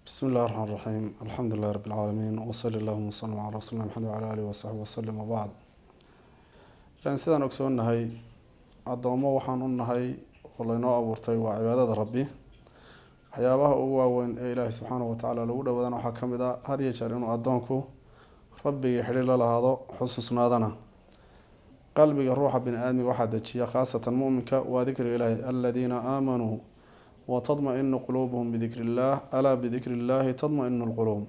بسم الله الرحمن الرحيم، الحمد لله رب العالمين، وصلى اللهم وسلم على رسولنا محمد وعلى آله وصحبه وسلم، وبعد. Sidaan ogsoonnahay, addoomo waxaan u nahay oo laynoo abuurtay waa cibaadada Rabbi. Waxyaabaha ugu waaweyn ee Ilaahay subxaanahu watacaala lagu dhawaadana waxaa ka mid ah had iyo jeer inuu addoonku rabbigii xidhiir la lahaado, xusuusnaadana. Qalbiga ruuxa bini aadmiga waxaa dejiya, khaasatan muminka, waa dikriga Ilaahay. الذين آمنوا وتطمئن قلوبهم بذكر الله، ألا بذكر الله تطمئن القلوب.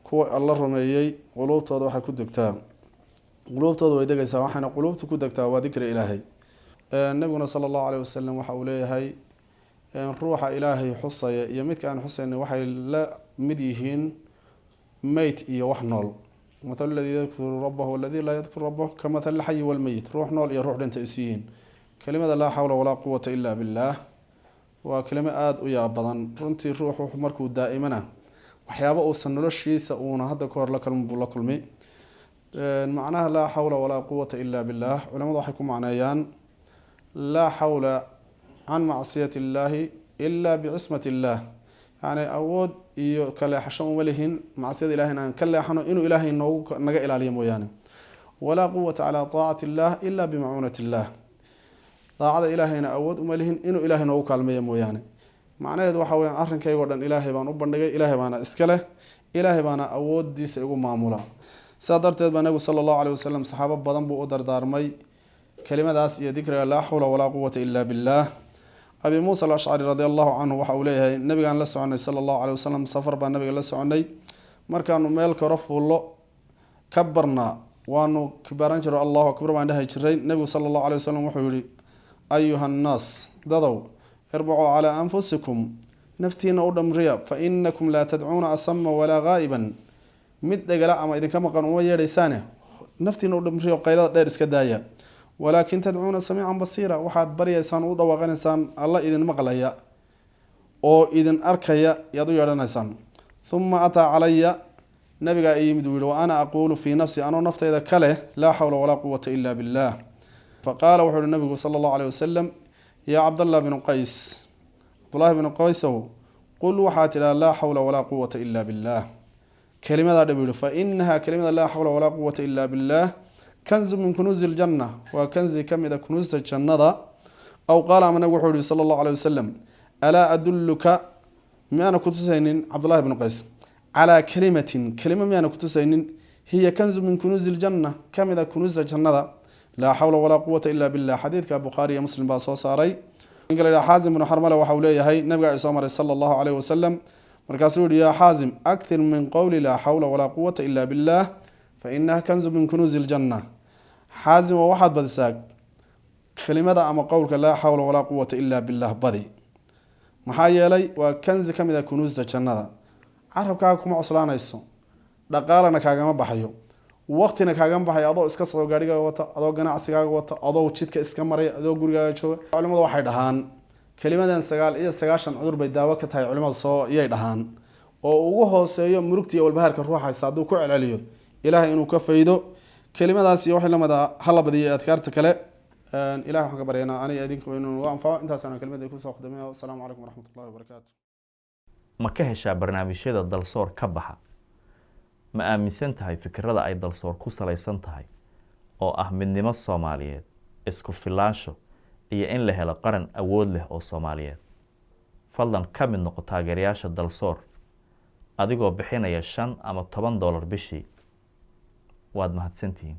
Kuwa Alla rumeeyey quluubtooda waxay ku degtaa, quluubtooda way degaysaa, waxayna quluubta ku degtaa waa dikri Ilaahay. Nabiguna sala Allahu caleyhi wasalam waxa uu leeyahay: ruuxa Ilaahay xusaya iyo midka aan xusaynin waxay la mid yihiin meyd iyo wax nool. مثل الذي يذكر ربه والذي لا يذكر ربه كمثل الحي والميت. Ruux nool iyo ruux dhinta isu yihiin. Kelimada laa xawla walaa quwata ilaa billaah waa kelimo aada u yaab badan runtii. Ruux markuu daa'imana, waxyaaba uusan noloshiisa uuna hadda ka hor la kulmin buu la kulmi. Macnaha laa xawla walaa quwata ilaa billaah, culamadu waxay ku macneeyaan: laa xawla can macsiyati illaahi ilaa bicismati illaah. Yacni awood iyo kaleexasho uma lihin macsiyada Ilahay aan ka leexano inuu Ilaahay noogu naga ilaaliyo mooyaane. Walaa quwata calaa taacati illaah ilaa bimacuunati illaah. Daacada Ilaahayna awood uma lihin inuu Ilaahay noogu kaalmeeyo mooyaane. Macnaheedu waxa weyaan, arrinkaygo dhan Ilaahay baan u bandhigay, Ilaahay baana iska leh, Ilaahay baana awoodiisa igu maamula. Sidaa darteed baa Nabigu sala Allahu aleyh wasalam saxaabo badan buu u dardaarmay kelimadaas iyo dikriga laa xawla walaa quwata ilaa billaah. Abi Muusa Alashcari radi Allahu canhu waxa uu leeyahay: nabigaan la soconay sala Allahu aleyh wasalam, safar baan nabiga la soconay. Markaanu meel koro fuullo, ka barnaa, waanu kibaaran jiro, Allahu akbar baan dhahi jiray. Nabigu sala Allahu aleyh wasalam wuxuu yihi: أيها الناس, dadow, اربعوا على أنفسكم, naftiina u dhamriya, فإنكم لا تدعون أصم ولا غائبا. Mid dhegala ama idinka maqan uma yeedhaysaane, naftiina u dhamriyo, qaylada dheer iska daaya. ولكن تدعون سميعا بصيرا. Waxaad baryaysaan, u dhawaaqanaysaan Alla idin maqlaya oo idin arkaya yaad u yeedhanaysaan. ثم أتى علي, nabigaa i yimid, uu yihi, وأنا أقول في نفسي, anoo naftayda ka leh laa xawla walaa quwata ila billah. فقال, wuxuu uhi nabigu sala Allahu aleyh wasalam: يا عبد الله بن قيس, Cabdullaahi bnu Qaysow, قل, waxaa tidhaha laa xawla walaa quwata ila billah. Kelimadaa dhab yihi, فإنها, kelimada laa xawla walaa quwata ila billah, كنز من كنوز الجنة, waa kanzi ka mid a kunuusta jannada. أو قال, ama nabigu wuxuu yihi sala Allahu aleyh wasalam: ألا أدلك, miyaana kutusaynin Cabdullahi bnu Qays, على كلمة, kelima miyaana kutusaynin, هي كنز من كنوز الجنة, ka mid a kunuusta jannada? Laa xawla walaa quwata ila billah. Xadiidka Bukhaari iyo Muslim baa soo saaray. Ninka la yidhaha Xaazim bnu Xarmale waxa uu leeyahay: nabiga ay soo maray sala Allahu caleyhi wasalam, markaasuu yihi: يا حازم، أكثر من قول laa xawla walaa quwata ila billah، فإنها كنز من كنوز الجنة. Xaazim oo, waxaad badisaa kelimada ama qowlka laa xawla walaa quwata ila billah, badi, maxaa yeelay waa kanzi ka mid a kunuusta jannada. Carabkaaga kuma coslaanayso, dhaqaalana kaagama baxayo, waqtina kaagama baxayo. Adoo iska socdo, gaarhigaaga wata, adoo ganacsigaaga wata, adoo jidka iska maray, adoo gurigaaga jooga. Culimadu waxay dhahaan kelimadan 99 cudur bay daawo ka tahay. Culimada soo iyay dhahaan oo ugu hooseeyo murugta iyo walbahaarka ruuxa haysta, hadduu ku celceliyo, Ilaahay inuu ka faydo. Kelimadaas iyo waxay lamid a hala badiyay adkaarta kale. Ilahay waxaan ka baryaynaa aniga idinku inuu nagu anfaco. Intaasaan kelimada kusoo khudamaya. Wasalaamu calaykum waraxmat ullahi wabarakaatu. Ma ka heshaa barnaamijyada Dalsoor ka baxa? Ma aaminsan tahay fikirada ay Dalsoor ku salaysan tahay oo ah midnimo Soomaaliyeed, isku filaansho iyo in la helo qaran awood leh oo Soomaaliyeed? Fadlan ka mid noqo taageerayaasha Dalsoor adigoo bixinaya $5 ama $10 bishii. Waad mahadsantihiin.